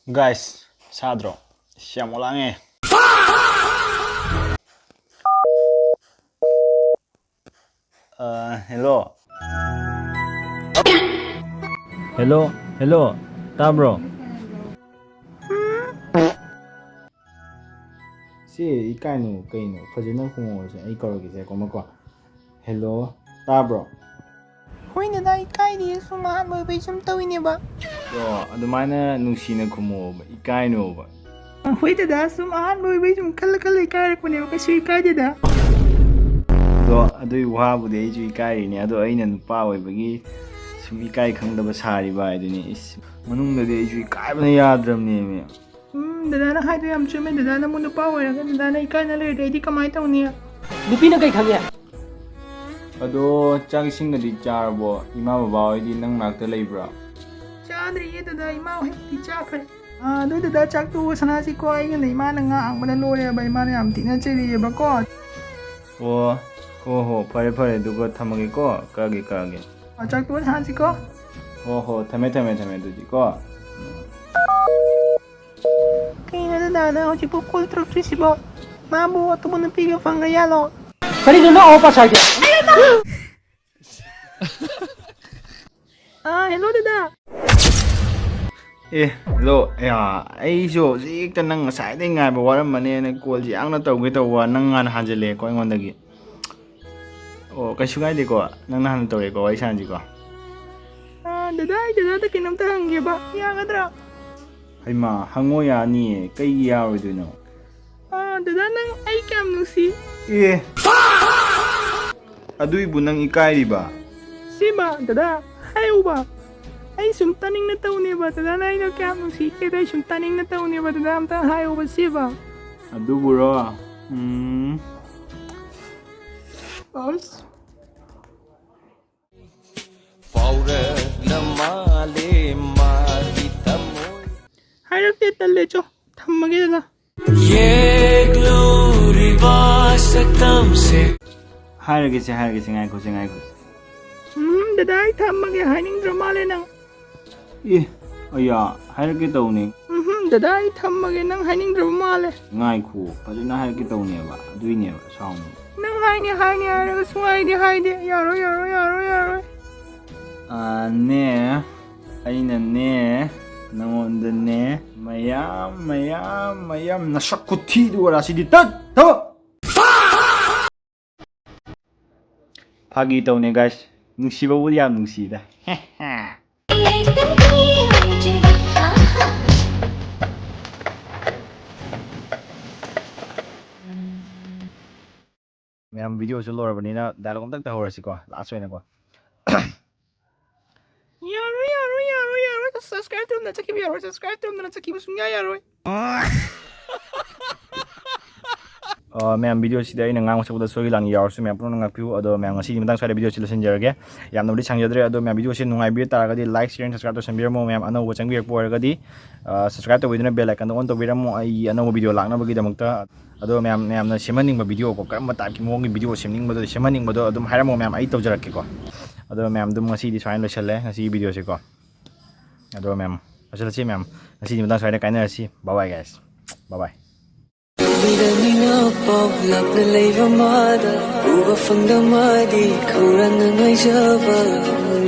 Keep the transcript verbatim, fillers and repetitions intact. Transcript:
Guys, ꯁꯥꯗ꯭ꯔꯣ? ꯏꯁ, ꯌꯥꯝ ꯂꯥꯡꯉꯦ꯫ ꯑ, hello. Hello, hello. ꯇꯥꯕ꯭ꯔꯣ? ꯁꯤ ꯏꯀꯥꯏꯅꯨ ꯀꯩꯅꯣ? ꯐꯖꯅ ꯈꯨꯝꯃꯛꯑꯣꯁꯦ꯫ ꯑꯩ ꯀꯧꯔꯛꯀꯦꯁꯦ, ꯀꯣ, ꯃꯀꯣ꯫ Hello, ꯇꯥꯕ꯭ꯔꯣ? ꯍꯣꯏ ꯗꯗꯥ, ꯏꯀꯥꯏꯗꯤꯌꯦ, ꯁꯨꯝ ꯑꯍꯥꯟꯕ ꯑꯣꯏꯕꯩ ꯁꯨꯝ ꯇꯧꯔꯤꯅꯦꯕ꯫ ꯑꯗꯣ ꯑꯗꯨꯃꯥꯏꯅ ꯅꯨꯡꯁꯤꯅ ꯈꯨꯝꯃꯣꯕ, ꯏꯀꯥꯏꯅꯣꯕ꯫ ꯍꯣꯏ ꯗꯗꯥ, ꯁꯨꯝ ꯑꯍꯥꯟꯕ ꯑꯣꯏꯕꯩ ꯁꯨꯝ ꯈꯜꯂ ꯈꯜꯂ ꯏꯀꯥꯏꯔꯛꯄꯅꯦꯕ, ꯀꯩꯁꯨ ꯏꯀꯥꯏꯗꯦꯗ꯫ ꯑꯗꯣ ꯑꯗꯨꯏ ꯋꯥꯕꯨꯗꯤ ꯑꯩꯁꯨ ꯏꯀꯥꯏꯔꯤꯅꯦ, ꯑꯗꯣ ꯑꯩꯅ ꯅꯨꯄꯥ ꯑꯣꯏꯕꯒꯤ ꯁꯨꯝ ꯏꯀꯥꯏ ꯈꯪꯗꯕ ꯁꯥꯔꯤꯕ ꯍꯥꯏꯗꯨꯅꯤ꯫ ꯏꯁ, ꯃꯅꯨꯡꯗꯗꯤ ꯑꯩꯁꯨ ꯏꯀꯥꯏꯕꯅ ꯌꯥꯗ꯭ꯔꯕꯅꯦꯃꯤ꯫ ꯎꯝ, ꯗꯗꯥꯅ ꯍꯥꯏꯗꯣ ꯌꯥꯝ ꯆꯨꯝꯃꯦ꯫ ꯗꯗꯥꯅ ꯑꯃꯨꯛ ꯅꯨꯄꯥ ꯑꯣꯏꯔꯒ ꯗꯗꯥꯅ ꯏꯀꯥꯏꯅ ꯂꯩꯔꯗꯤ ꯑꯩꯗꯤ ꯀꯃꯥꯏꯅ ꯇꯧꯅꯤ? ꯅꯨꯄꯤꯅ ꯀꯩ ꯈꯪꯉꯦ? ꯑꯗꯣ ꯆꯥꯛ ꯏꯁꯤꯡꯒꯗꯤ ꯆꯥꯔꯕꯣ? ꯏꯃꯥ ꯕꯕꯥ ꯍꯣꯏꯗꯤ ꯅꯪ ꯅꯥꯛꯇ ꯂꯩꯕ꯭ꯔꯥ? ꯆꯥꯗ꯭ꯔꯤꯌꯦ ꯗꯗꯥ, ꯏꯃꯥ ꯍꯣꯏꯗꯤ ꯆꯥꯈ꯭ꯔꯦ꯫ ꯑꯥ, ꯑꯗꯣ ꯗꯗꯥ, ꯆꯥꯛ ꯇꯣꯛꯑ ꯁꯅꯥꯁꯤꯀꯣ, ꯑꯩꯒꯅ ꯏꯃꯥꯅ ꯉꯥꯡꯕꯅ ꯂꯣꯏꯔꯦꯕ, ꯏꯃꯥꯅ ꯌꯥꯝ ꯊꯤꯅ ꯆꯩꯔꯛꯑꯦꯕꯀꯣ꯫ ꯑꯣ, ꯍꯣ ꯍꯣ, ꯐꯔꯦ ꯐꯔꯦ, ꯑꯗꯨꯒ ꯊꯝꯃꯒꯦꯀꯣ, ꯀꯛꯑꯒꯦ ꯀꯛꯑꯒꯦ꯫ ꯑꯥ, ꯆꯥꯛ ꯇꯣꯛꯑ ꯁꯅꯥꯁꯤꯀꯣ꯫ ꯍꯣ ꯍꯣ, ꯊꯝꯃꯦ ꯊꯝꯃꯦ ꯊꯝꯃꯦ ꯑꯗꯨꯗꯤꯀꯣ꯫ ꯎꯝ꯫ ꯀꯩꯅꯣ ꯗꯗꯥꯅ ꯍꯧꯖꯤꯛꯄꯨ ꯀꯣꯜ ꯇꯧꯔꯛꯇ꯭ꯔꯤꯁꯤꯕꯣ? ꯃꯥꯕꯨ ꯑꯇꯣꯞꯄ ꯅꯨꯄꯤꯒ ꯐꯪꯉ ꯖꯥꯠꯂꯣ? ꯀꯔꯤꯅꯣ ꯅꯪ ꯑꯋꯥ ꯄꯥ ꯁꯥꯏꯗꯤ? ꯑꯥ, hello ꯗꯗꯥ꯫ ꯑꯦ, hello, ꯑꯌꯥ, ꯑꯩꯁꯨ ꯍꯧꯖꯤꯛꯇ ꯅꯪ ꯉꯁꯥꯏꯗꯩ ꯉꯥꯏꯕ ꯋꯥꯔꯝꯃꯅꯦꯅ ꯀꯣꯜꯁꯦ ꯌꯥꯝꯅ ꯇꯧꯒꯦ ꯇꯧꯕ, ꯅꯪ ꯍꯥꯟꯅ ꯍꯟꯖꯤꯜꯂꯛꯑꯦꯀꯣ ꯑꯩꯉꯣꯟꯗꯒꯤ꯫ ꯑꯣ, ꯀꯩꯁꯨ ꯀꯥꯏꯗꯦꯀꯣ, ꯅꯪꯅ ꯍꯥꯟꯅ ꯇꯧꯔꯛꯑꯦꯀꯣ, ꯋꯥꯔꯤ ꯁꯥꯟꯅꯁꯤꯀꯣ꯫ ꯑꯥ, ꯗꯗꯥ, ꯑꯩ ꯗꯗꯥꯗ ꯀꯩꯅꯣꯝꯇ ꯍꯪꯒꯦꯕ, ꯌꯥꯒꯗ꯭ꯔꯥ? ꯍꯩꯃꯥ, ꯍꯪꯉꯣ, ꯌꯥꯅꯤꯌꯦ, ꯀꯩꯒꯤ ꯌꯥꯔꯣꯏꯗꯣꯏꯅꯣ? ꯑꯥ, ꯗꯗꯥ, ꯅꯪ ꯑꯩ ꯀꯌꯥꯝ ꯅꯨꯡꯁꯤ? ꯑꯦ, ꯑꯗꯨꯏꯕꯨ ꯅꯪ ꯏꯀꯥꯏꯔꯤꯕ? ꯁꯤꯃ, ꯗꯗꯥ, ꯍꯥꯏꯌꯨꯕ꯫ ꯑꯩ ꯁꯨꯝ ꯇꯥꯅꯤꯡꯅ ꯇꯧꯅꯦꯕ, ꯗꯗꯥꯅ ꯑꯩꯅ ꯀꯌꯥꯝ ꯅꯨꯡꯁꯤꯒꯦꯗꯣ ꯑꯩ ꯁꯨꯝ ꯇꯥꯅꯤꯡꯅ ꯇꯧꯅꯦꯕ, ꯗꯗꯥ, ꯑꯝꯇ ꯍꯥꯏꯌꯨꯕ, ꯁꯤꯕ꯫ ꯑꯗꯨꯕꯨꯔꯣ? ꯎꯝ꯫ ꯑꯁ꯫ ꯐꯥꯎꯔꯛꯂ ꯃꯥꯂꯦ ꯃꯥꯒꯤ ꯊꯃꯣꯏ꯫ ꯍꯥꯏꯔꯛꯇꯦ, ꯇꯜꯂꯦ, ꯆꯣ, ꯊꯝꯃꯒꯦ ꯗꯗꯥ꯫ ꯌꯦꯛꯂꯨꯔꯤꯕ ꯁꯛꯇꯝꯁꯦ꯫ ꯍꯥꯏꯔꯒꯦꯁꯦ, ꯍꯥꯏꯔꯒꯦꯁꯦ, ꯉꯥꯏꯈꯣꯁꯦ, ꯉꯥꯏꯈꯣꯁꯦ꯫ ꯎꯝ, ꯗꯗꯥ, ꯑꯩ ꯊꯝꯃꯒꯦ, ꯍꯥꯏꯅꯤꯡꯗ꯭ꯔ ꯃꯥꯜꯂꯦ ꯅꯪ꯫ ꯑꯦ, ꯑꯌꯥ, ꯍꯥꯏꯔꯛꯀꯦ ꯇꯧꯅꯦ꯫ ꯎꯝ, ꯗꯗꯥ, ꯑꯩ ꯊꯝꯃꯒꯦ, ꯅꯪ ꯍꯥꯏꯅꯤꯡꯗ꯭ꯔꯕ ꯃꯥꯜꯂꯦ꯫ ꯉꯥꯏꯈꯣ, ꯐꯖꯅ ꯍꯥꯏꯔꯛꯀꯦ ꯇꯧꯅꯦꯕ, ꯑꯗꯨꯏꯅꯦꯕ ꯁꯥꯎꯅꯨ꯫ ꯅꯪ ꯍꯥꯏꯅꯤ ꯍꯥꯏꯅꯤ ꯍꯥꯏꯔꯒ ꯁꯨꯡꯍꯥꯏꯗꯤ ꯍꯥꯏꯗꯦ꯫ ꯌꯥꯔꯣꯏ, ꯌꯥꯔꯣꯏ, ꯌꯥꯔꯣꯏ, ꯌꯥꯔꯣꯏ꯫ ꯑꯥ, ꯅꯦ, ꯑꯩꯅꯅꯦ, ꯅꯉꯣꯟꯗꯅꯦ, ꯃꯌꯥꯝ, ꯃꯌꯥꯝ, ꯃꯌꯥꯝ ꯅꯁꯛ ꯈꯨꯊꯤꯗꯨꯒ ꯔꯥꯁꯤꯗꯤ ꯇꯠ! ꯊꯣꯛ! ꯐꯥꯒꯤ ꯇꯧꯅꯦ, guys꯫ ꯅꯨꯡꯁꯤꯕꯕꯨꯗꯤ ꯌꯥꯝ ꯅꯨꯡꯁꯤꯗ꯫ ꯃꯌꯥꯝ, video ꯁꯨ ꯂꯣꯏꯔꯕꯅꯤꯅ dialogue ꯑꯝꯇꯪ ꯇꯧꯍꯧꯔꯁꯤꯀꯣ, last ꯑꯣꯏꯅꯀꯣ꯫ ꯌꯥꯔꯣꯏ, ꯌꯥꯔꯣꯏ, ꯌꯥꯔꯣꯏ, ꯌꯥꯔꯣꯏ꯫ Subscribe ꯇꯧꯔꯝꯗꯅ ꯆꯠꯈꯤꯕ ꯌꯥꯔꯣꯏ꯫ Subscribe ꯇꯧꯔꯝꯗꯅ ꯆꯠꯈꯤꯕ ꯁꯨꯡꯌꯥ ꯌꯥꯔꯣꯏ꯫ ꯑ, ꯃꯌꯥꯝ, video ꯁꯤꯗ ꯑꯩꯅ ꯉꯥꯡꯕ ꯁꯛꯄꯗ ꯁꯣꯏꯈꯤ ꯂꯥꯟꯈꯤ ꯌꯥꯎꯔꯁꯨ ꯃꯌꯥꯝ ꯄꯨꯝꯅꯃꯛ ꯉꯥꯛꯄꯤꯌꯨ꯫ ꯑꯗꯣ ꯃꯌꯥꯝ, ꯉꯁꯤꯒꯤ ꯃꯇꯥꯡ ꯁ꯭ꯋꯥꯏꯗ video ꯁꯤ ꯂꯣꯏꯁꯤꯟꯖꯔꯒꯦ꯫ ꯌꯥꯝꯅꯕꯨꯗꯤ ꯁꯥꯡꯖꯗ꯭ꯔꯦ, ꯑꯗꯣ ꯃꯌꯥꯝ, video ꯁꯤ ꯅꯨꯡꯉꯥꯏꯕꯤꯕ ꯇꯥꯔꯒꯗꯤ like, share, subscribe ꯇꯧꯁꯟꯕꯤꯔꯝꯃꯣ꯫ ꯃꯌꯥꯝ ꯑꯅꯧꯕ ꯆꯪꯕꯤꯔꯛꯄ ꯑꯣꯏꯔꯒꯗꯤ, ꯑ, subscribe ꯇꯧꯕꯤꯗꯨꯅ bell icon ꯗ on ꯇꯧꯕꯤꯔꯝꯃꯣ, ꯑꯩꯒꯤ ꯑꯅꯧꯕ video ꯂꯥꯛꯅꯕꯒꯤꯗꯃꯛꯇ꯫ ꯑꯗꯣ ꯃꯌꯥꯝ, ꯃꯌꯥꯝꯅ ꯁꯦꯝꯍꯟꯅꯤꯡꯕ video ꯀꯣ, ꯀꯔꯝꯕ type ꯀꯤ ꯃꯑꯣꯡꯒꯤ video ꯁꯦꯝꯅꯤꯡꯕꯗꯣ, ꯁꯦꯝꯍꯟꯅꯤꯡꯕꯗꯣ ꯑꯗꯨꯝ ꯍꯥꯏꯔꯝꯃꯣ ꯃꯌꯥꯝ, ꯑꯩ ꯇꯧꯖꯔꯛꯀꯦꯀꯣ꯫ ꯑꯗꯣ ꯃꯌꯥꯝ, ꯑꯗꯨꯝ ꯉꯁꯤꯗꯤ ꯁꯨꯃꯥꯏꯅ ꯂꯣꯏꯁꯜꯂꯦ, ꯉꯁꯤꯒꯤ video ꯁꯤꯀꯣ꯫ ꯑꯗꯣ ꯃꯌꯥꯝ, ꯂꯣꯏꯁꯤꯜꯂꯁꯤ ꯃꯌꯥꯝ, ꯉꯁꯤꯗꯤ ꯃꯇꯥꯡ ꯁ꯭ꯋꯥꯏꯗ ꯀꯥꯏꯅꯔꯁꯤ꯫ Bye bye guys, bye bye꯫ ꯃꯤꯔꯝ ꯃꯤꯅ ꯄꯥꯎ ꯂꯥꯞꯅ ꯂꯩꯕ ꯃꯥꯗ ꯎꯕ ꯐꯪꯗ ꯃꯥꯗꯤ ꯈꯧꯔꯥꯡꯅ ꯉꯥꯏꯖꯕ